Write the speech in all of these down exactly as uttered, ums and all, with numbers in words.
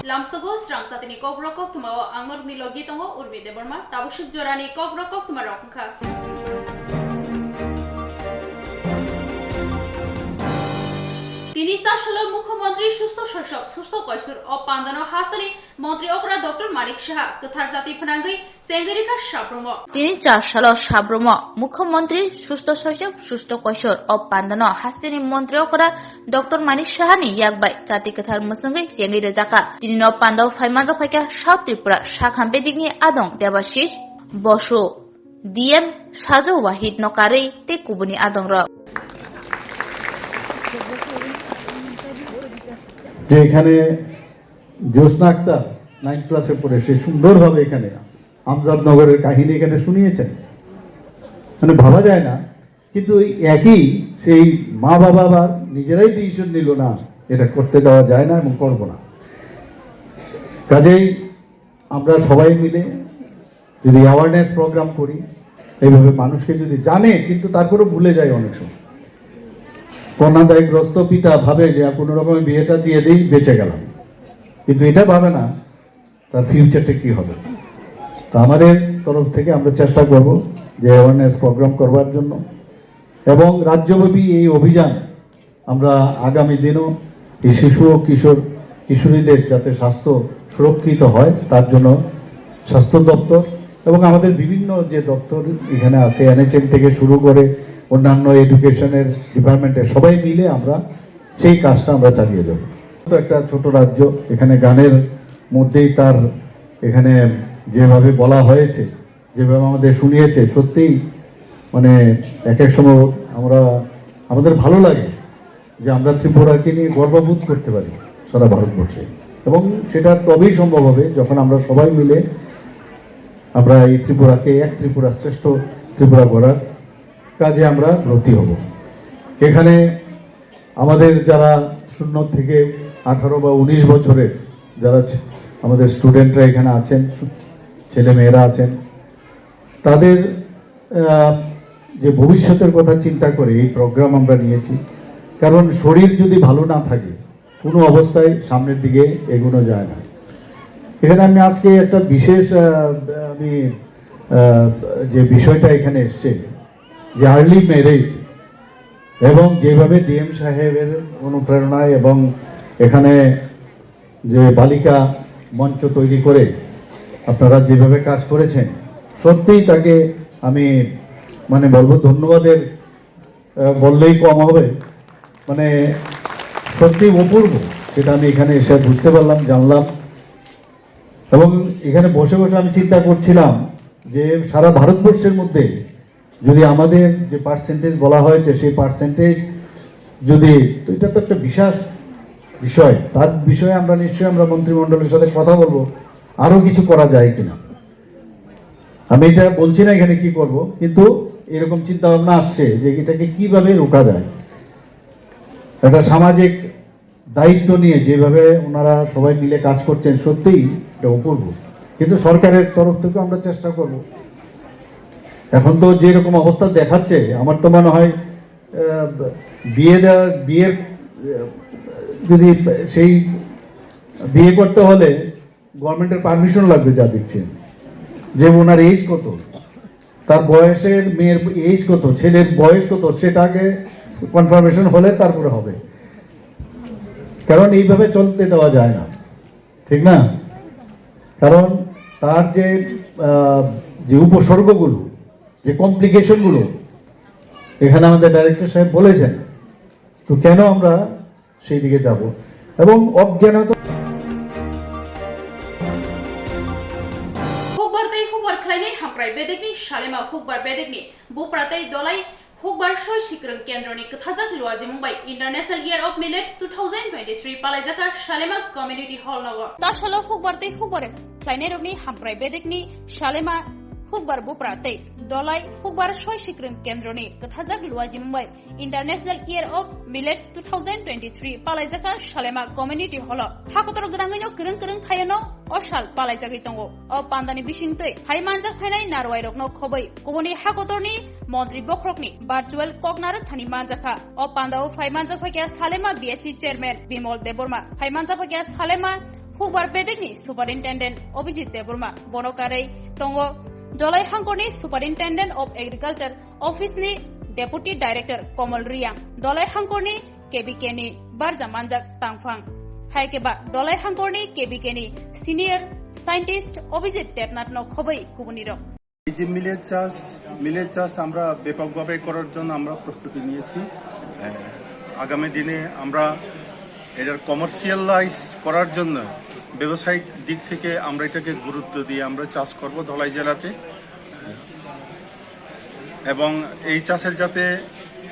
Lamsogo srang satini kokborok koktwmao ang norokni logi tongo Urmi Debbarma, tabuk suk jorani kokborok koktwma rok wngkha. Tini chasalo Mukhyamantri Sustho Sasok, Sustho Koisor o pandano hasteni Montri okra Doctor Manik Saha kwthar jati phnangwi Sengwi rikha sabrumo. Tini char salo sabrumo Mukhyamantri Sustho Sachib Sustho Koisor o pandano hasteni Montri okra Doctor Manik Sahani yak bai chati kwthar mwswngwi chengwi rwjakha. Tini no pandao phai manjak phaikha South Tripura Sakham Bedikni adong Debashis Bosu, D M Sajo Wahid no karwi tei kubuni adongrok. যে এখানে জ্যোৎস্না আক্তার নাইন্থ ক্লাসে পড়ে, সে সুন্দরভাবে এখানে আমজাদনগরের কাহিনী এখানে শুনিয়েছেন। মানে, ভাবা যায় না, কিন্তু ওই একই সেই মা বাবা আবার নিজেরাই ডিসিশন নিল না, এটা করতে দেওয়া যায় না এবং করব না। কাজেই আমরা সবাই মিলে যদি অ্যাওয়ারনেস প্রোগ্রাম করি, এইভাবে মানুষকে যদি জানে, কিন্তু তারপরেও ভুলে যায় অনেক সময়। কন্যাদায়গ্রস্ত পিতা ভাবে যে কোনো রকমে বিয়েটা দিয়ে দিই, বেঁচে গেলাম, কিন্তু এটা ভাবে না তার ফিউচারটা কি হবে। তো আমাদের তরফ থেকে আমরা চেষ্টা করব যে অ্যাওয়ারনেস প্রোগ্রাম করবার জন্য, এবং রাজ্যব্যাপী এই অভিযান আমরা আগামী দিনও এই শিশু ও কিশোর কিশোরীদের যাতে স্বাস্থ্য সুরক্ষিত হয়, তার জন্য স্বাস্থ্য দপ্তর এবং আমাদের বিভিন্ন যে দপ্তর এখানে আছে, এনএইচএম থেকে শুরু করে অন্যান্য এডুকেশনের ডিপার্টমেন্টের সবাই মিলে আমরা সেই কাজটা আমরা চালিয়ে যাব। তো একটা ছোট রাজ্য, এখানে গানের মধ্যেই তার এখানে যেভাবে বলা হয়েছে, যেভাবে আমাদের শুনিয়েছে, সত্যিই মানে এক এক সময় আমরা, আমাদের ভালো লাগে যে আমরা ত্রিপুরাকে নিয়ে গর্ববোধ করতে পারি সারা ভারতবর্ষে। এবং সেটা তবেই সম্ভব হবে যখন আমরা সবাই মিলে আমরা এই ত্রিপুরাকে এক ত্রিপুরা, শ্রেষ্ঠ ত্রিপুরা গড়ার কাজে আমরা ব্রতী হব। এখানে আমাদের যারা শূন্য থেকে আঠারো বা উনিশ বছরের যারা ছে-, আমাদের স্টুডেন্টরা এখানে আছেন, সু-, ছেলে মেয়েরা আছেন, তাদের, আহ, যে ভবিষ্যতের কথা চিন্তা করে এই প্রোগ্রাম আমরা নিয়েছি। কারণ শরীর যদি ভালো না থাকে, কোনো অবস্থায় সামনের দিকে এগোনো যায় না। এখানে আমি আজকে একটা বিশেষ, আহ, আমি, আহ, যে বিষয়টা এখানে এসছে, যে আর্লি ম্যারেজ এবং যেভাবে ডিএম সাহেবের অনুপ্রেরণায় এবং এখানে যে বালিকা মঞ্চ তৈরি করে আপনারা যেভাবে কাজ করেছেন, সত্যিই তাকে আমি মানে বলবো ধন্যবাদের, আহ, বললেই কম হবে। মানে সত্যি অপূর্ব, সেটা আমি এখানে এসে বুঝতে পারলাম, জানলাম। এবং এখানে বসে বসে আমি চিন্তা করছিলাম যে সারা ভারতবর্ষের মধ্যে যদি আমাদের যে পার্সেন্টেজ বলা হয়েছে, সেই পার্সেন্টেজ যদি, তো এটা তো একটা বিশাল বিষয়, তার বিষয়ে আমরা নিশ্চয়ই আমরা মন্ত্রিমণ্ডলীর সাথে কথা বলবো, আরও কিছু করা যায় কিনা। আমি এটা বলছি না এখানে কি করব, কিন্তু এরকম চিন্তা ভাবনা আসছে যে এটাকে কিভাবে রোকা যায়। একটা সামাজিক দায়িত্ব নিয়ে যেভাবে ওনারা সবাই মিলে কাজ করছেন, সত্যিই এটা অপূর্ব। কিন্তু সরকারের তরফ থেকে আমরা চেষ্টা করব। এখন তো যেরকম অবস্থা দেখাচ্ছে, আমার তো মনে হয়, আহ, বিয়ে দেওয়া, বিয়ের, আহ, যদি সেই বিয়ে করতে হলে গভর্নমেন্টের পারমিশন লাগবে, যা দেখছেন যে ওনার এজ কত, তার বয়সের, মেয়ের এজ কত, ছেলের বয়স কত, সেটা আগে কনফার্মেশন হলে তারপরে হবে। কারণ এইভাবে চলতে দেওয়া যায় না, ঠিক না? কারণ তার যে, আহ, যে উপসর্গগুলো, যে কমপ্লিকেশনগুলো এখানে আমাদের ডাইরেক্টর সাহেব বলেছেন, তো কেন আমরা সেই দিকে যাব এবং অজ্ঞান হয়তো Hukbar tei hukbar khlainai hamkrai bedekni Salema hukbar bedekni bupra tei dolai hukbar soi sikrwng kendroni kwthajak luajimung bai International Year of Millets two thousand twenty-three palaijakha Salema Community Hall nogo. Tasalo hukbar tei hukbar khlainairokni hamkrai bedekni Salema hukbar bupra tei dolai hukbar soi sikrwng kendroni kwthajak luajimung bai International Year of Millets two thousand twenty-three palaijakha Salema Community Hall o. Hakotor gwnangwino kwrwng kwrwng khaiyano o sal palaijagwi tongo. O pandani bisingtwi hai manjak phainai narwairokno khobwi kubuni hakotorni montri bokhorokni virtual koknarwk thani manjakha. O pandao phai manjak phaikha Salema B S C Chairman Bimol Debbarma, phai manjak phaikha Salema Khukbar bedekni Superintendent Abhijit Debbarma bono karwi tongo Dholai hangkorni Superintendent of Agriculture Office ni Deputy Director Komol Riyang, Dholai hangkorni K B K ni barja manjak tangphang. Hai khe ba Dholai hangkorni K B K ni Senior Scientist Abhijit Debnath no khobwi kubunirok. এই যে মিলেট চাষ, মিলেট চাষ আমরা ব্যাপকভাবে করার জন্য আমরা প্রস্তুতি নিয়েছি। আগামী দিনে আমরা এটার কমার্শিয়ালাইজ করার জন্য ব্যবসায়িক দিক থেকে আমরা এটাকে গুরুত্ব দিয়ে আমরা চাষ করব ধলাই জেলাতে। এবং এই চাষের যাতে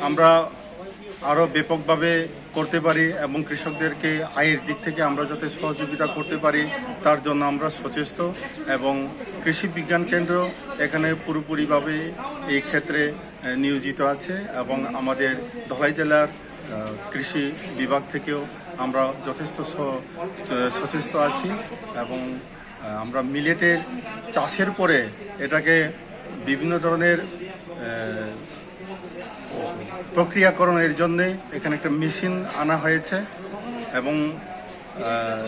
আমরা আরও ব্যাপকভাবে করতে পারি এবং কৃষকদেরকে আয়ের দিক থেকে আমরা যাতে সহযোগিতা করতে পারি, তার জন্য আমরা সচেষ্ট। এবং কৃষি বিজ্ঞান কেন্দ্র এখানে পুরোপুরিভাবে এই ক্ষেত্রে আহ, নিয়োজিত আছে এবং আমাদের ধলাই জেলার আহ, কৃষি বিভাগ থেকেও আমরা যথেষ্ট স- সচেষ্ট আছি। এবং আহ, আমরা মিলেটের চাষের পরে এটাকে বিভিন্ন ধরনের আহ, প্রক্রিয়াকরণের জন্য এখানে একটা মেশিন আনা হয়েছে এবং আহ,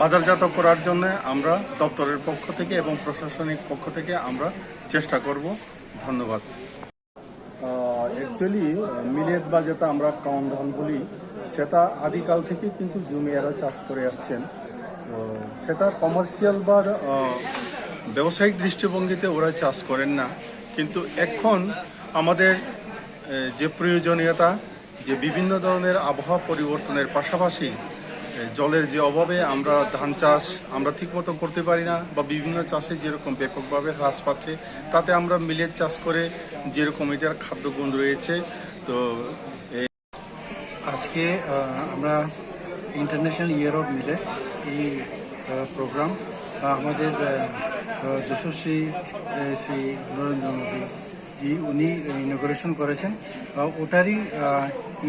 বাজারজাত করার জন্য আমরা দপ্তরের পক্ষ থেকে এবং প্রশাসনিক পক্ষ থেকে আমরা চেষ্টা করব। ধন্যবাদ। অ্যাকচুয়ালি মিলেট বা যেটা আমরা কাউন ধান বলি, সেটা আদিকাল থেকে কিন্তু জুমিয়ারা চাষ করে আসছেন। তো সেটা কমার্শিয়াল বা আহ, ব্যবসায়িক দৃষ্টিভঙ্গিতে ওরা চাষ করেন না, কিন্তু এখন আমাদের আহ, যে প্রয়োজনীয়তা, যে বিভিন্ন ধরনের আবহাওয়া পরিবর্তনের পাশাপাশি আহ, জলের যে অভাবে আমরা ধান চাষ আমরা ঠিকমতো করতে পারি না বা বিভিন্ন চাষে যেরকম ব্যাপকভাবে হ্রাস পাচ্ছে, তাতে আমরা মিলেট চাষ করে যেরকম এটার খাদ্যগুণ রয়েছে। তো আজকে আহ, আমরা ইন্টারন্যাশনাল ইয়ার অফ মিলেট এই প্রোগ্রাম আমাদের আহ, আহ, যশস্বী আহ, শ্রী নরেন্দ্র মোদী জি উনি ইনোগ্রেশন করেছেন। আহ, ওটারই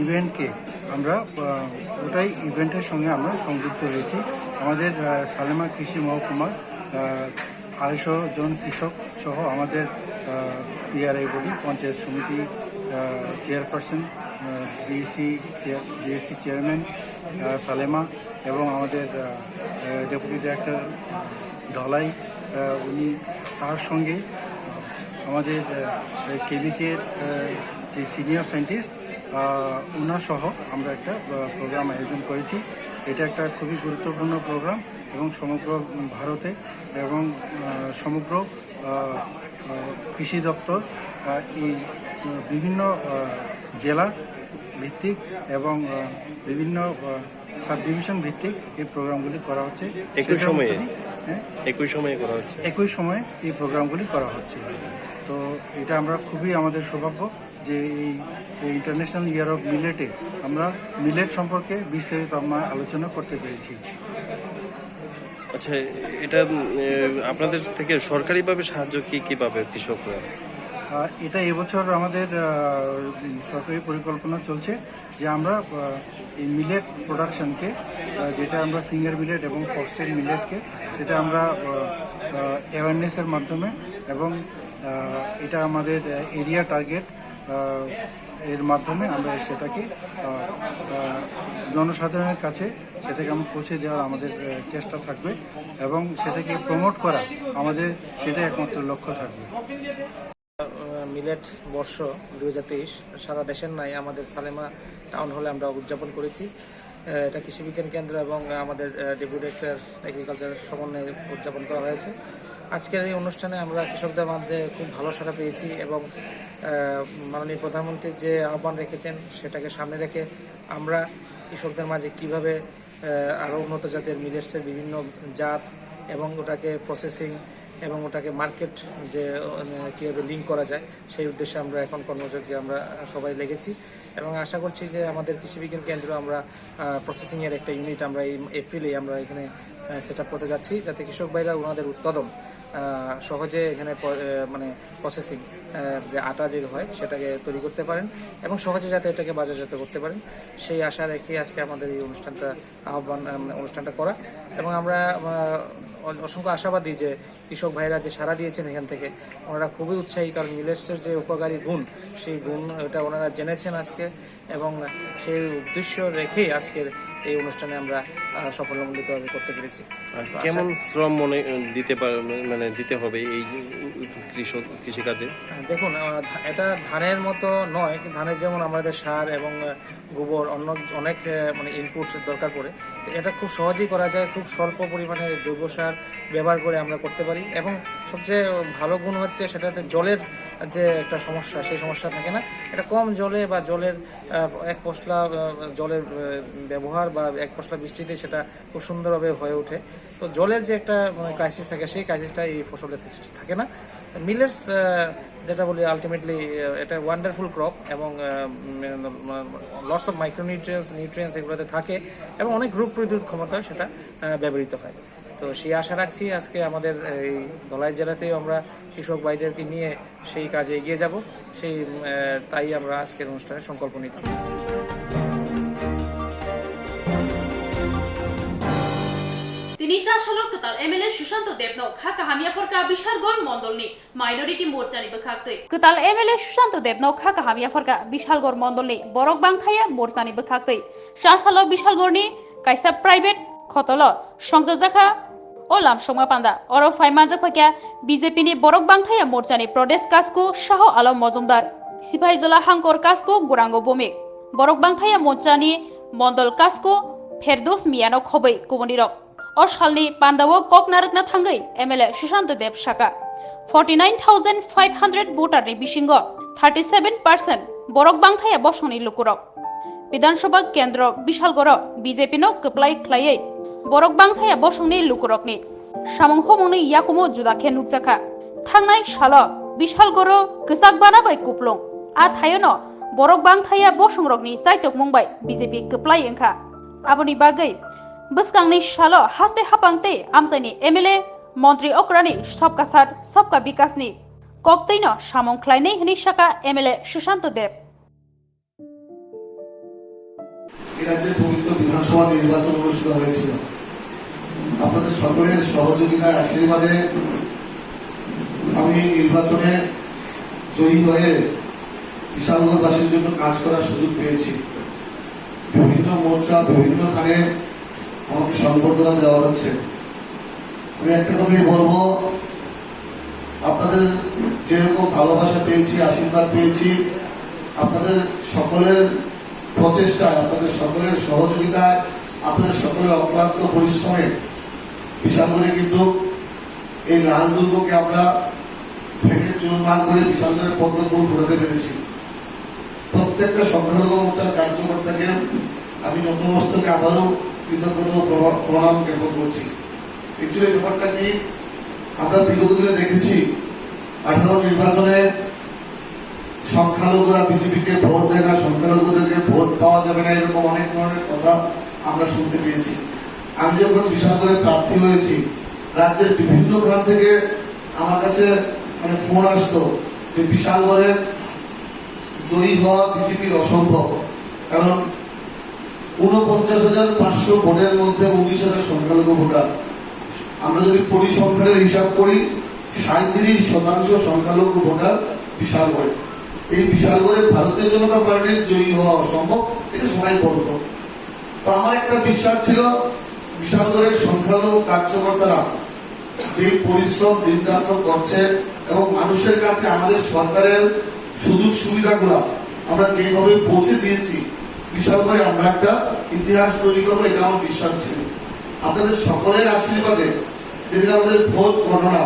ইভেন্টকে আমরা আহ, ওটাই ইভেন্টের সঙ্গে আমরা সংযুক্ত হয়েছি। আমাদের আহ, সালেমা কৃষি মহকুমার আহ, আড়াইশো জন কৃষক সহ আমাদের পিআরআই বডি, পঞ্চায়েত সমিতি chairperson, BSc BSc chairman Salema এবং আমাদের ডেপুটি ডিরেক্টর ধলাই, আহ, উনি তার সঙ্গে আহ, আমাদের কেবিকে যে সিনিয়র সায়েন্টিস্ট ওনার সহ আমরা একটা প্রোগ্রাম আয়োজন করেছি। এটা একটা খুবই গুরুত্বপূর্ণ প্রোগ্রাম এবং সমগ্র ভারতে এবং আহ, সমগ্র আহ, আহ, কৃষি দপ্তর আহ, এই আহ, বিভিন্ন আহ, জেলা ভিত্তিক এবং আহ, বিভিন্ন সাব ডিভিশন ভিত্তিক এই প্রোগ্রামগুলি করা হচ্ছে। একই সেটার সময়ে? মধ্যে দিয়ে, হ্যাঁ, একই সময়ে করা হচ্ছে। একই সময়ে এই প্রোগ্রামগুলি করা হচ্ছে। তো এটা আমরা খুবই আমাদের সৌভাগ্য যে এই ইন্টারন্যাশনাল ইয়ার অফ মিলেটে আমরা মিলেট সম্পর্কে বিস্তারিত আমরা আলোচনা করতে পেরেছি। আচ্ছা, এটা উম, এ, আপনাদের থেকে সরকারিভাবে সাহায্য কি কিভাবে কৃষকরা? আহ, এটা এবছর আমাদের আহ, সরকারি পরিকল্পনা চলছে যে আমরা আহ, এই মিলেট প্রোডাকশনকে, আহ, যেটা আমরা ফিঙ্গার মিলেট এবং ফক্সটেল মিলেটকে, সেটা আমরা অ্যাওয়ারনেসের মাধ্যমে এবং আহ, এটা আমাদের এরিয়া টার্গেট, এর মাধ্যমে আমরা সেটাকে আহ, আহ, জনসাধারণের কাছে সেটাকে আমরা পৌঁছে দেওয়ার আমাদের আহ, চেষ্টা থাকবে এবং সেটাকে প্রমোট করা আমাদের সেটাই একমাত্র লক্ষ্য থাকবে। মিলেট বর্ষ দুই হাজার তেইশ সারা দেশের ন্যায় আমাদের সালেমা টাউন হলে আমরা উদযাপন করেছি। আহ, এটা কৃষি বিজ্ঞান কেন্দ্র এবং আমাদের ডেপুটি ডিরেক্টর এগ্রিকালচার সমন্বয়ে উদযাপন করা হয়েছে। আজকের এই অনুষ্ঠানে আমরা কৃষকদের মধ্যে খুব ভালো সাড়া পেয়েছি এবং আহ, মাননীয় প্রধানমন্ত্রী যে আহ্বান রেখেছেন সেটাকে সামনে রেখে আমরা কৃষকদের মাঝে কিভাবে আহ, আরও উন্নত জাতের মিলেটসের বিভিন্ন জাত এবং ওটাকে প্রসেসিং এবং ওটাকে মার্কেট যে আহ, কীভাবে লিঙ্ক করা যায় সেই উদ্দেশ্যে আমরা এখন কর্মযোগে আমরা সবাই লেগেছি এবং আশা করছি যে আমাদের কৃষি বিজ্ঞান কেন্দ্র আমরা প্রসেসিংয়ের একটা ইউনিট আমরা এই এপ্রিলেই আমরা এখানে সেট আপ করতে যাচ্ছি, যাতে কৃষক ভাইরা ওনাদের উৎপাদন আহ, সহজে এখানে প- আহ, মানে প্রসেসিং যে আটা যে হয় সেটাকে তৈরি করতে পারেন এবং সহজে যাতে এটাকে বাজারজাত করতে পারেন সেই আশা রেখে আজকে আমাদের এই অনুষ্ঠানটা আহ্বান আহ, অনুষ্ঠানটা করা। এবং আমরা আহ, অ- অসংখ্য আশাবাদী যে কৃষক ভাইরা যে সাড়া দিয়েছেন এখান থেকে, ওনারা খুবই উৎসাহী, কারণ মিলেটসের যে উপকারী গুণ সেই গুণ এটা ওনারা জেনেছেন আজকে এবং সেই উদ্দেশ্য রেখেই আজকের এই অনুষ্ঠানে আমরা আহ, সফলমণ্ডিতভাবে করতে পেরেছি। আর তো আশা- কেমন শ্রম মনে দিতে পার মানে দিতে হবে এই কৃষক কৃষিকাজে? আহ, দেখুন, আহ, ধা- এটা ধানের মতো নয়, কিন্তু ধানের যেমন আমাদের সার এবং আহ, গোবর, অন্য অনেক আহ, মানে ইনপুট দরকার পড়ে। তো এটা খুব সহজেই করা যায়, খুব স্বল্প পরিমাণে জৈব সার ব্যবহার করে আমরা করতে পারি। এবং সবচেয়ে ভালো গুণ হচ্ছে সেটাতে জলের যে একটা সমস্যা, সেই সমস্যা থাকে না। এটা কম জলে বা জলের আহ, এক পশলা আহ, জলের আহ, ব্যবহার বা এক পশলা বৃষ্টিতে সেটা খুব সুন্দরভাবে হয়ে ওঠে। তো জলের যে একটা মানে ক্রাইসিস থাকে, সেই ক্রাইসিসটা এই ফসলে থে- থাকে না। মিলেটস, যেটা বলি, আলটিমেটলি এটা ওয়ান্ডারফুল ক্রপ এবং লটস অফ মাইক্রোনিউট্রিয়েন্টস নিউট্রিয়েন্টস এগুলোতে থাকে এবং অনেক রোগ প্রতিরোধ ক্ষমতা সেটা আহ, ব্যবহৃত হয়। তো সেই আশা রাখছি আজকে আমাদের এই ধলাই জেলাতেও আমরা কৃষক ভাইদেরকে নিয়ে সেই কাজে এগিয়ে যাব। সেই আহ, তাই আমরা আজকের অনুষ্ঠানে সংকল্প নিলাম। Tini sasalo kwtal M L A Sushanto Debno kha kaham yapharkha Bishalgarh mondolni minority morchani bwkhaktwi. Kwtal M L A Sushanto Debno kha kaham yapharkha Bishalgarh mondolni borok bangthaya morchani bwkhaktwi. Sasalo Bishalgarhni kaisa private khotolo songchajakha o lamsokma panda. Oro phai manjakphaikha B J P ni borok bangthaya morchani Pradesh Kasku Shaho Alam Mojumdar, Sipaijola Hangkor Kasku Gurango Bhumik, borok bangthaya morchani Mondol Kasku Ferdos Miyano khobwi kubunirok. O salni pandao kok narwkna thangwi M L A Sushanto Deb saka, forty nine thousand five hundred voter ni bisingo thirty seven percent borok bangthaya bosongni lukurok. Bidhan Sabha kendro Bishalgarh o B J P no kwplai khlaiwi borok bangthaya bosongni lukurokni samung humungni yakumo juda khe nukjakha. Thangnai salo Bishalgarh o kwchak bana bai kuplung. A thaiono borok bangthaya bosongrokni chaitokmung bai B J P kwplai wngkha. Aboni bagwi bwskangni salo haste hapang tei amchaini M L A, montri okrani Sabka Saath, Sabka Vikas ni koktwino samung khlainai hwnwi saka M L A Sushanto Deb. এই রাজ্যের পবিত্র বিধানসভা নির্বাচন অনুষ্ঠিত হয়েছিল। আপনাদের সকলের সহযোগিতায়, আশীর্বাদে আমি এই নির্বাচনে জয়ী হয়ে বিশালগড়বাসীর জন্য কাজ করার সুযোগ পেয়েছি। বিভিন্ন মোর্চা, বিভিন্ন খানে আমাকে সংবর্ধনা দেওয়া হচ্ছে। আমি একটা কথাই বলবো, আপনাদের যেরকম ভালোবাসা পেয়েছি, আশীর্বাদ পেয়েছি, আপনাদের সকলের প্রচেষ্টায়, আপনাদের সকলের সহযোগিতায়, আপনাদের সকলের অক্লান্ত পরিশ্রমে বিশালগড়ে কিন্তু এই লাল দুর্গকে আমরা ভেঙে চুরমার করে বিশালগড়ের পদ্ম ফুল ফোটাতে পেরেছি। প্রত্যেকটা সংখ্যালঘু মোর্চার কার্যকর্তাকে আমি নতমস্তকে আবারও কৃতজ্ঞতা ও প্রণা-, প্রণাম জ্ঞাপন করছি। Actually ব্যাপারটা কি, আমরা বিগত দিনে দেখেছি আঠারো নির্বাচনে সংখ্যালঘুরা বিজেপিকে ভোট দেয় না, সংখ্যালঘুদেরকে ভোট পাওয়া যাবে না, এরকম অনেক ধরনের কথা আমরা শুনতে পেয়েছি। আমি যখন বিশালগড়ে প্রার্থী হয়েছি, রাজ্যের বিভিন্ন খান থেকে আমার কাছে মানে ফোন আসতো যে বিশালগড়ে জয়ী হওয়া বিজেপির অসম্ভব, কারণ ঊনপঞ্চাশ হাজার পাঁচশো ভোটের মধ্যে উনিশ হাজার সংখ্যালঘু ভোটার। আমরা যদি পরিসংখ্যানের হিসাব করি, সাঁইত্রিশ শতাংশ সংখ্যালঘু ভোটার বিশালগড়ে। এই বিশালগড়ে ভারতীয় জনতা পার্টির জয়ী হওয়া অসম্ভব, এটা সবাই বলতো। তো আমার একটা বিশ্বাস ছিল, বিশালগড়ের সংখ্যালঘু কার্যকর্তারা যেই পরিশ্রম দিনরাত্র করছে এবং মানুষের কাছে আমাদের সরকারের সুযোগ সুবিধাগুলো আমরা যেইভাবে পৌঁছে দিয়েছি, বিশালগড়ে আমরা একটা ইতিহাস তৈরি করবো, এটা আমার বিশ্বাস ছিল। আপনাদের সকলের আশীর্বাদে যেদিন আমাদের ভোট গণনা,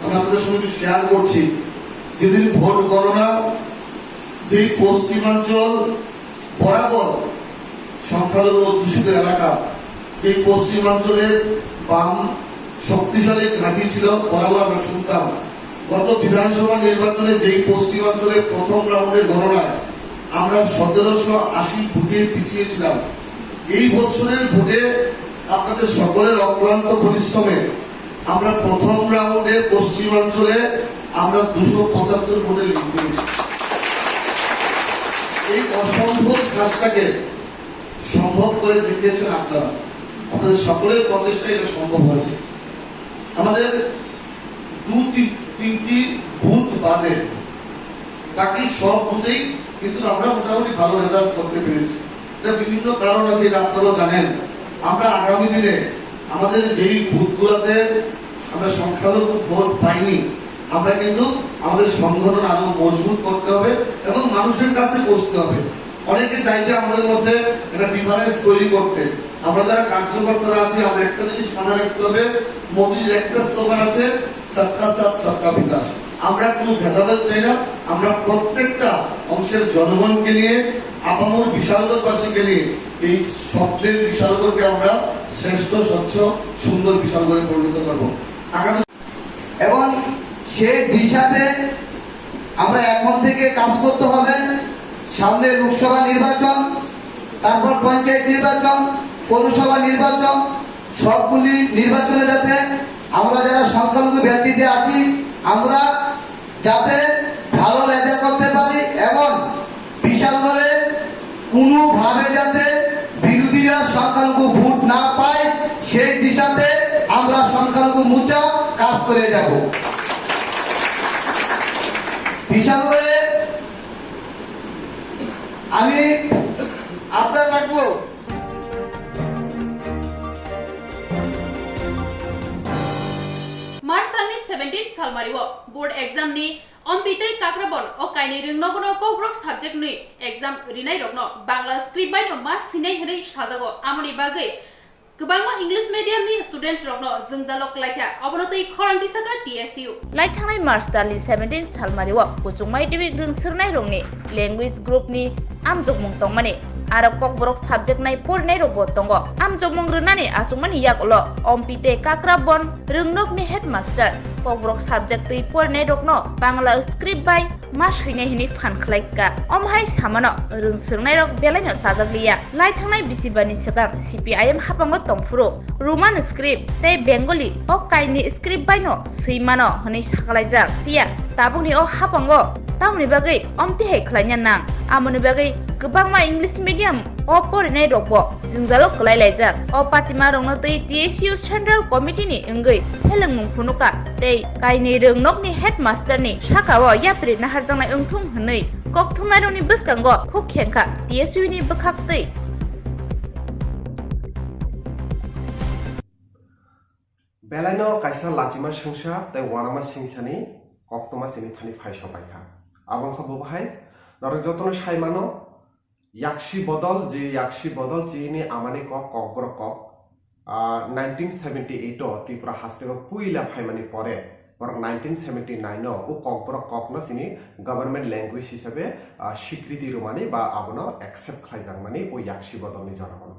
আমি আপনাদের সঙ্গে একটু শেয়ার করছি, যেদিন ভোট গণনা, যেই পশ্চিমাঞ্চল বরাবর সংখ্যালঘু অধ্যুষিত এলাকা, যে পশ্চিমাঞ্চলে বাম শক্তিশালী ঘাঁটি ছিল, বরাবর আমরা শুনতাম। গত বিধানসভা নির্বাচনে যেই পশ্চিমাঞ্চলে প্রথম রাউন্ডের গণনায় আমরা সতেরোশো আশি ভোটে পিছিয়েছিলাম, এই বছরের ভোটে আপনাদের সকলের অক্লান্ত পরিশ্রমে আমরা প্রথম রাউন্ডে পশ্চিমাঞ্চলে আমরা দুশো পঁচাত্তর ভোটে লিড পেয়েছি। এই অসম্ভব কাজটাকে সম্ভব করে দেখিয়েছেন আপনারা। আপনাদের সকলের প্রচেষ্টায় এটা সম্ভব হয়েছে। আমাদের দু তিন, তিনটি বুথ বাদে বাকি সব বুথেই কিন্তু আমরা মোটামুটি ভালো রেজাল্ট করতে পেরেছি। এটা বিভিন্ন কারণ আছে, এটা আপনারা জানেন। আমরা আগামী দিনে আমাদের যেই বুথগুলোতে আমরা সংখ্যালঘু ভোট পাইনি, আমরা কিন্তু আমাদের সংগঠন আরো মজবুত করতে হবে এবং মানুষের কাছে পৌঁছতে হবে। অনেকে চাইবে আমাদের মধ্যে একটা ডিফারেন্স তৈরি করতে। আমরা যারা কার্যকর্তারা আছি, আমাদের একটা জিনিস মাথায় রাখতে হবে, মোদিজির একটা স্লোগান আছে, সবকা সাথ সবকা বিকাশ। আমরা কোনো ভেদাভেদ চাই না, আমরা প্রত্যেকটা অংশের জনগণকে নিয়ে, আপামর বিশালগড়বাসীকে নিয়ে এই স্বপ্নের বিশালগড়কে আমরা শ্রেষ্ঠ, স্বচ্ছ, সুন্দর বিশালগড়ে পরিণত করব। আগামী এবং সেই দিশাতে আমরা এখন থেকে কাজ করতে হবে। সামনে লোকসভা নির্বাচন, তারপর পঞ্চায়েত নির্বাচন, পৌরসভা নির্বাচন, সবগুলি নির্বাচনে যাতে আমরা যারা সংখ্যালঘু ব্যক্তিতে আছি, আমরা যাতে ভালো রেজাল্ট করতে পারি এবং বিশালগড়ে কোনোভাবে যাতে বিরোধীরা সংখ্যালঘু ভোট না পায়, সেই দিশাতে আমরা সংখ্যালঘু মোর্চা কাজ করে যাব। বিশালগড়ে আমি আবদার রাখবো। March talni seventeen salmario board exam ni Ompi tei Kakrabon o kainwi rwngnogono Kokborok subject nwi exam rinairokno Bangla script bai no ma swinai hwnwi sajago. Amoni bagwi kwbangma English medium ni students rokno jwngjalo kwlaikha, obono twi khorang tisakha T S U. Lai thangnai March talni seventeen salmario kuchukmai twi rwng swrwngnairokni language group ni amjokmung tongmani, aro Kokborok subject nai porinairokbo tongo. Amjokmung rwnani achukmani yagulo Ompi tei Kakrabon rwngnokni headmaster Kokborok subject twi porinairokno Bangla script bai ma swinai hwnwi phan khlai kha. Omo hai samano rwng swrwngnairok belaino chajak liya. Lai thangnai bisi bani swkang C P I M haphango tongphuru Roman script tei Bengali o kainwi script baino swi mano hwnwi sakalaijak. Phiya tabukni o haphango tamoni bagwi omtwi hai khlaina nang? Amoni bagwi kwbangma English medium o porinairokbo jwngjalo kwlai laijak. O patima rokno twi T S U Central Committee ni wngwi selengmung phunukha tei kainwi rwngnokni headmaster ni sakao yapri naharjaknai wngthung hwnwi kokthumnairokni bwskango khuk khengkha T S U ni bwkhak twi. Belaino kaisa lachima swngsa tei uanama singsani koktwma chini thani phai sopaikha. Abo wngkha bo bahai norok jotono sai mano, yaksi bodol, je yaksi bodol chini amani kok, Kokborok kok. Ah, nineteen seventy eight o Tripura hasteo puila phaimani pore, borok nineteen seventy nine o o Kokborok kokno chini government language hisabe, ah, sikriti rwmani ba abono accept khlaijakmani o yaksi bodolni joragano.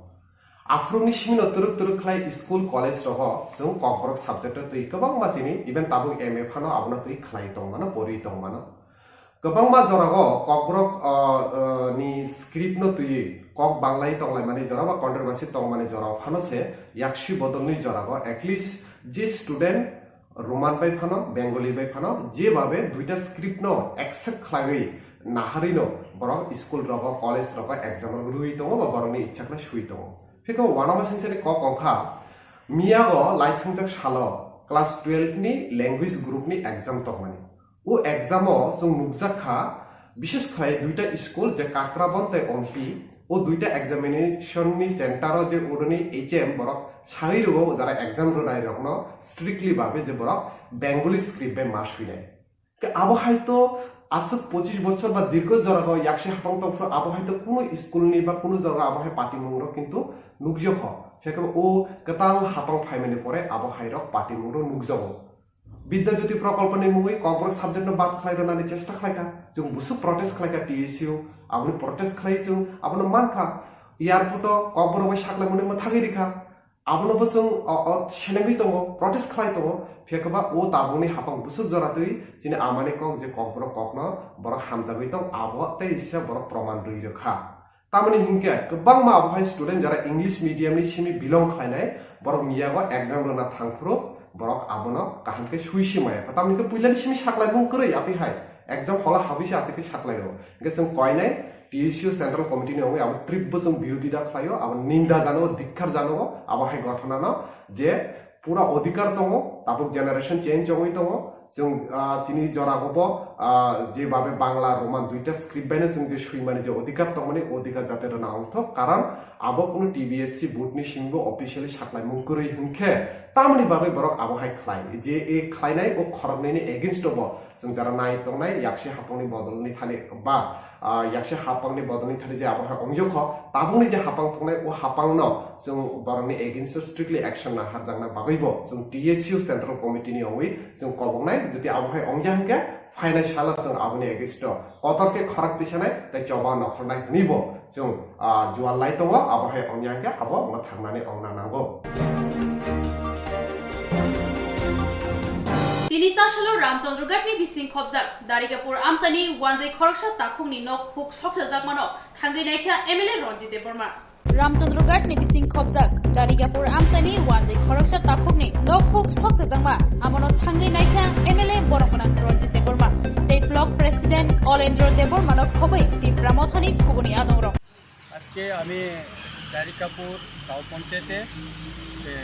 Aphuruni simino twrwk twrwk khlai school, college rogo chwng Kokborok subject o twi kwbangma chini, even tabuk M A phano abono twi khlai tongmano, pori tongmano. Kwbangma jorao Kokborok, ah, ah, ni script no twiwi kok banglai tonglaimani jora ba controversy tongmani jorao phano se yaksi bodolni jorao at least je student Roman bai phano, Bengali bai phano, je babe duita script no accept khlaiwi naharwi no borok school rogo, college rogo exam rok rwui tongo ba borokni ichha khlai sui tongo. Phikhe uanama singsani kok wngkha, miyago lai thangjak salo class twelve ni language group ni exam tongmani. O exam o chwng nukjak kha, bishes khlai duita school je Kakrabon tei Ompi, o duita examination ni center o je oroni H M borok sawi rwo jara exam rwnai rokno strictly babe je borok Bengali script bai ma swinai. Ke abo hai to aswk pochish bochor ba dirgo jorao yaksi hapang tongphuru abo hai to kuno school ni ba kuno jorao abo hai patimung rok kintu nukjak kho. Phekhe o kwtal hapang phaimani pore abo hai rok patimung rok nukjago. Bidya Jyoti Prokolponi mungwi Kokborok subject no bad khlai rwnani chesta khlai kha. Chwng busuk protest khlai kha T S U, aboni protest khlai chwng abono man kha. Airport o Kokborok bai saklaimani mwthagwi rikha. Abono bo chwng o, o selengwi tongo, protest khlai tongo. Phiya khe ba o tabukni hapang busuk jora twi chini amani kok je Kokborok kokno borok hamjagwi tong, abo tei isa borok proman rwi rwkha. Tamoni hinkhe kwbangma abo hai student jara English medium ni simi belong khlainai, borok miyago exam rwna thangphuru borok abono kaham khe sui se maya. Tamoni khe puilani simi saklaimung kwrwi, atwi hai exam hall o habwi se atwi khe saklai rwo. Hinkhe chwng koinai T S U Central Committee ni wngwi abo trip bo chwng birodita khlaio, abo ninda jano, dikkar jano abo hai ghotona no, je pura odhikar tongo, tabuk generation change wngwi tongo, Chwng, ah, chini jora hobo, ah, jebabe Bangla, Roman duita script baino chwng je swimani je odhikar tongmani, odhikar jate rwna ongthok, karon abo kunu T B S C board ni simi bo officially saklaimung kwrwi hwnkhe, tamoni bagwi borok abo hai khlai. Je e khlainai o khoroknwi ni against o bo chwng jara nai tongnai, yaksi hapangni bodolni thani ba ah, yakse hapangni bodolni thani je abo hai ongyo kho, tabukni je hapang thongnai o hapangno chwng borokni against o strictly action naharjakna bagwibo chwng T S U Central Committee ni ongwi chwng koboknai, jodi abo hai ongya hwnkhe phainai salo chwng aboni against o kotor khe khorang tisanai tei choba nokhornai hwnwibo chwng, ah, jual lai tongo, abo hai ongya hwnkhe abo mwthangnani ongna nango. Tini sa salo Ramchandra Ghat ni bising khobjak Darigapur amchani wanjwi khoroksa takhukni nok huk soksajakmano thangwi naikha M L A Ranjit Debbarma. Ramchandra Ghat ni bising khobjak Darigapur amchani wanjwi khoroksa takhukni nok huk soksajakma, amono thangwi naikha M L A borok gwnang Ranjit Debbarma tei Block President Olendra Debbarmano khobwi Tipra Mothani kubuni adongrok. আজকে আমি দারিকাপুর গাঁও পঞ্চায়েতে, এ,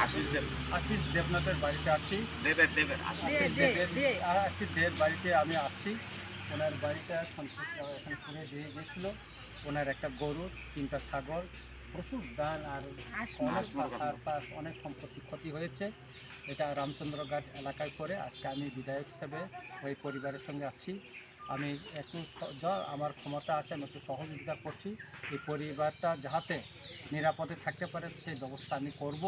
আশিস দেব। আশিস দেবনাথের বাড়িতে আছি। দেবের, দেবের, আশিস। আশিস দে, দে, দেবের, দে। আশিস দেব বাড়িতে আমি আছি। ওনার বাড়িতে এখন, এখন পুড়ে দিয়ে গেছিল। ওনার একটা গরু, তিনটা ছাগল, প্রচুর ধান আর আশমাস। অনেক চাষবাস, অনেক সম্পত্তি ক্ষতি হয়েছে। এটা রামচন্দ্রঘাট এলাকায় পড়ে। আজকে আমি বিধায়ক হিসেবে ওই পরিবারের সঙ্গে আছি। আমি একটু স-, যা আমার ক্ষমতা আছে আমি একটু সহযোগিতা করছি এই পরিবারটা যাহাতে নিরাপদে থাকতে পারে সেই ব্যবস্থা আমি করব।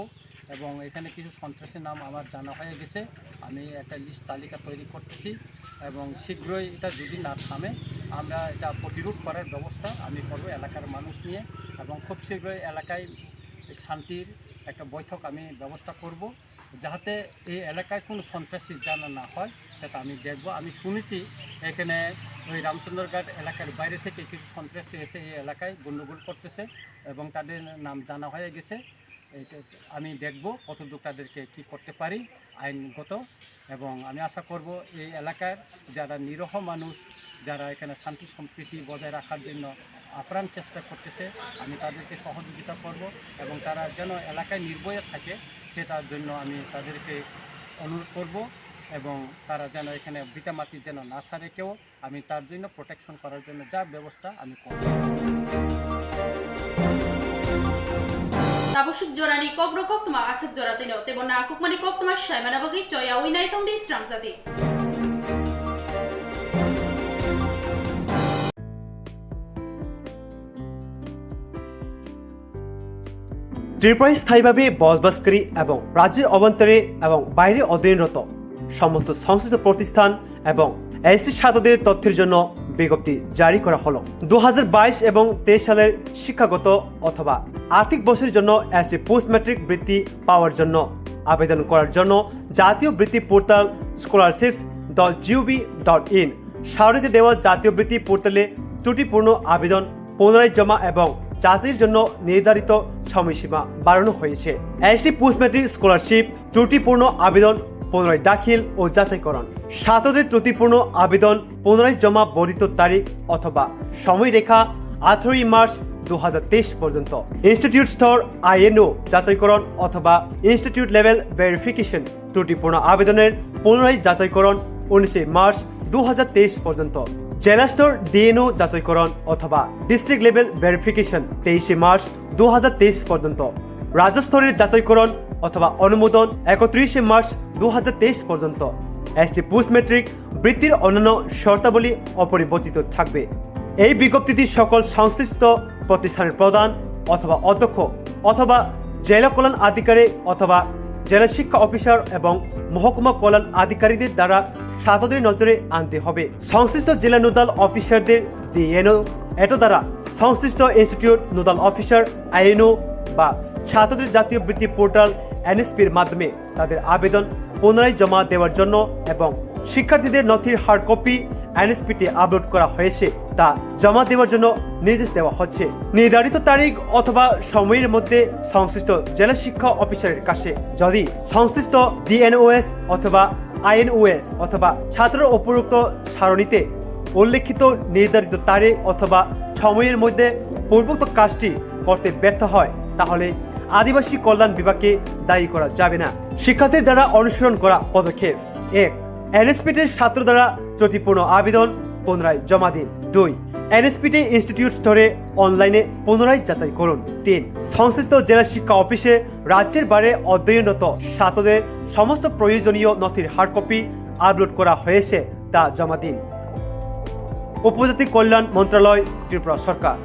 এবং এখানে কিছু সন্ত্রাসীর নাম আমার জানা হয়ে গেছে, আমি একটা লিস্ট তালিকা তৈরি করতেছি এবং শীঘ্রই এটা যদি না থামে আমরা এটা প্রতিরোধ করার ব্যবস্থা আমি করব এলাকার মানুষ নিয়ে। এবং খুব শীঘ্রই এলাকায় শান্তির একটা বৈঠক আমি ব্যবস্থা করব, যাহাতে এই এলাকায় কোনো সন্ত্রাসী যেন না হয় সেটা আমি দেখব। আমি শুনেছি এখানে ওই রামচন্দ্রঘাট এলাকার বাইরে থেকে কিছু সন্ত্রাসী এসে এই এলাকায় গণ্ডগোল করতেছে এবং তাদের নাম জানা হয়ে গেছে। এটা আমি দেখব কতটুকু তাদেরকে কি করতে পারি আইনগত। এবং আমি আশা করব এই এলাকার যারা নিরীহ মানুষ, যারা এখানে শান্তি সম্প্রীতি বজায় রাখার জন্য আপ্রাণ চেষ্টা করতেছে, আমি তাদেরকে সহযোগিতা করব এবং তারা যেন এলাকায় নির্ভয়ে থাকে সেটার জন্য আমি তাদেরকে অনুরোধ করব এবং তারা যেন এখানে ভিটামাটি যেন না ছাড়ে কেউ। আমি তার জন্য প্রোটেকশন করার জন্য যা ব্যবস্থা আমি করব। Tabuk swk jorani kokrok koktwma aswk jora twino, teibo nangkukmani koktwma saimana bagwi choyaui naitongdi sramjadi. ত্রিপুরায় স্থায়ীভাবে বসবাসকারী এবং রাজ্যের অভ্যন্তরে এবং বাইরে অধ্যয়নরত সমস্ত সংশ্লিষ্ট প্রতিষ্ঠান এবং এসটি ছাত্রদের তথ্যের জন্য বিজ্ঞপ্তি জারি করা হলো। দু হাজার বাইশ এবং তেইশ সালের শিক্ষাগত অথবা আর্থিক বছরের জন্য এসটি পোস্ট ম্যাট্রিক বৃত্তি পাওয়ার জন্য আবেদন করার জন্য জাতীয় বৃত্তি portal scholarships dot GOV dot in সারণীতে দেওয়া জাতীয় বৃত্তি পোর্টালে ত্রুটিপূর্ণ আবেদন পুনরায় জমা এবং যাচাইয়ের জন্য নির্ধারিত সময়সীমা বাড়ানো হয়েছে। এসটি পোস্ট ম্যাট্রিক স্কলারশিপ ত্রুটিপূর্ণ আবেদন পুনরায় দাখিল ও যাচাইকরণ। ছাত্রদের ত্রুটিপূর্ণ আবেদন পুনরায় জমা বর্ধিত তারিখ অথবা সময়রেখা আঠারোই মার্চ দু হাজার তেইশ পর্যন্ত। ইনস্টিটিউট স্তর আইএনও যাচাইকরণ অথবা ইনস্টিটিউট লেভেল ভেরিফিকেশন ত্রুটিপূর্ণ আবেদনের পুনরায় যাচাইকরণ উনিশে মার্চ দু হাজার তেইশ পর্যন্ত। জেলা স্তর ডিএনও যাচাইকরণ অথবা ডিস্ট্রিক্ট লেভেল ভেরিফিকেশন তেইশে মার্চ দু হাজার তেইশ পর্যন্ত। রাজ্য স্তরের যাচাইকরণ অথবা অনুমোদন একত্রিশে মার্চ দু হাজার তেইশ পর্যন্ত। এসটি পোস্ট ম্যাট্রিক বৃত্তির অন্যান্য শর্তাবলী অপরিবর্তিত থাকবে। এই বিজ্ঞপ্তিটি সকল সংশ্লিষ্ট প্রতিষ্ঠানের প্রধান অথবা অধ্যক্ষ অথবা জেলা কল্যাণ আধিকারিক অথবা জেলা শিক্ষা অফিসার এবং মহকুমা কল্যাণ আধিকারিকদের দ্বারা ছাত্রদের নজরে আনতে হবে। সংশ্লিষ্ট জেলা নোডাল অফিসারদের ডিএনও এটো দ্বারা সংশ্লিষ্ট ইনস্টিটিউট নোডাল অফিসার আইএনও বা ছাত্রদের জাতীয় বৃত্তি পোর্টাল এনএসপির মাধ্যমে তাদের আবেদন পুনরায় জমা দেওয়ার জন্য এবং শিক্ষার্থীদের নথির হার্ড কপি এনএসপিতে আপলোড করা হয়েছে তা জমা দেওয়ার জন্য নির্দেশ দেওয়া হচ্ছে। নির্ধারিত তারিখ অথবা সময়ের মধ্যে সংশ্লিষ্ট জেলা শিক্ষা অফিসারের কাছে যদি সংশ্লিষ্ট ডিএনওএস অথবা আইএনওএস অথবা ছাত্রর উপরোক্ত সারণীতে উল্লেখিত নির্ধারিত তারিখ অথবা সময়ের মধ্যে পূর্বোক্ত কাজটি করতে ব্যর্থ হয়, তাহলে আদিবাসী কল্যাণ বিভাগকে দায়ী করা যাবে না। শিক্ষার্থীর দ্বারা অনুসরণ করা পদক্ষেপ: এক, এনএসপিটির ছাত্র দ্বারা ত্রুটিপূর্ণ আবেদন পুনরায় জমা দিন। দুই, এনএসপিটি ইনস্টিটিউট স্টোরে অনলাইনে পুনরায় যাচাই করুন। তিন, সংশ্লিষ্ট জেলা শিক্ষা অফিসে রাজ্যের বাইরে অধ্যয়নরত ছাত্রদের সমস্ত প্রয়োজনীয় নথির হার্ড কপি আপলোড করা হয়েছে, তা জমা দিন। উপজাতি কল্যাণ মন্ত্রণালয়, ত্রিপুরা সরকার।